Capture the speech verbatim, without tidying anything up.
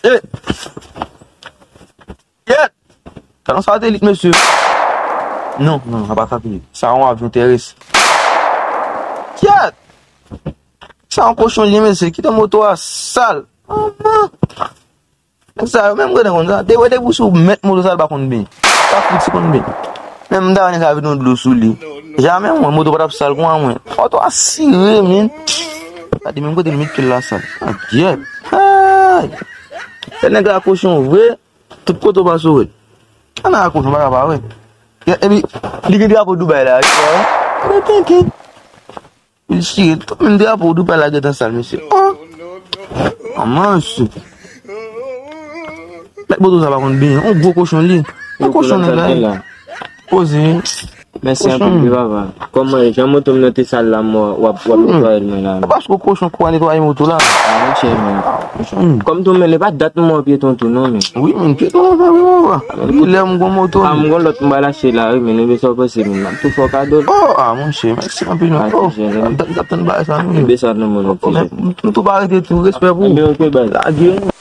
Hey! Kyèt! Sa yon satelit, mesye. Non, non, sa pa satelit. Sa yon avyon terès. Kyèt! Sa yon kochon li ye, mesye. Kite moto a sal. Manman! Nèg sa yo menm gentan konn sa. Depi, depi sou mèt moto sa, l pa konn benyen. Pa fout si konn benyen. Menm m ta wè nèg sa vide yon dlo sou li. Jamè, mwen, moto pa t ap sal kon a mwen. Moto a sire, men. Gade menm kote l met pye l la sal. A gyèt. Ay! Lè nèg la kochon vre, tout kote w pase w wè l. An nan kochon, pa ka pa wè. Epi, li gen drapo Dubai la, wi. Mwen tenten. Li chire tout menm drapo Dubai la gentan sal, mesye. Oh! Manman, mesye. Mèt moto sa pa konn benyen. On gwo kochon li. On kochon nèg la. Poze. Mèsi anpil, wi, papa. Kòman, jan moto m nan te sal la, mwen, w ap, w ap netwaye l mwen la. Paske kochon kou a netwaye moto la. Ah, monchè, men. Kòm tou men, li pa dat mwen pyeton tou, non, men. Wi, men pyeton la, wi, papa. Depi lè m gon moto. Ah, m gon lòt m ba l achte la, wi, men, men sa w panse, men. M ap tou fè w kado l. Oh, ah, monchè, mèsi anpil, men. Oh, dat, dat tann bagay sa, non, men. Besa nan mwen, non, ti jèn. Nou tou pa rete tou, respè pou ou. Ebyen, ok, baz. Lage.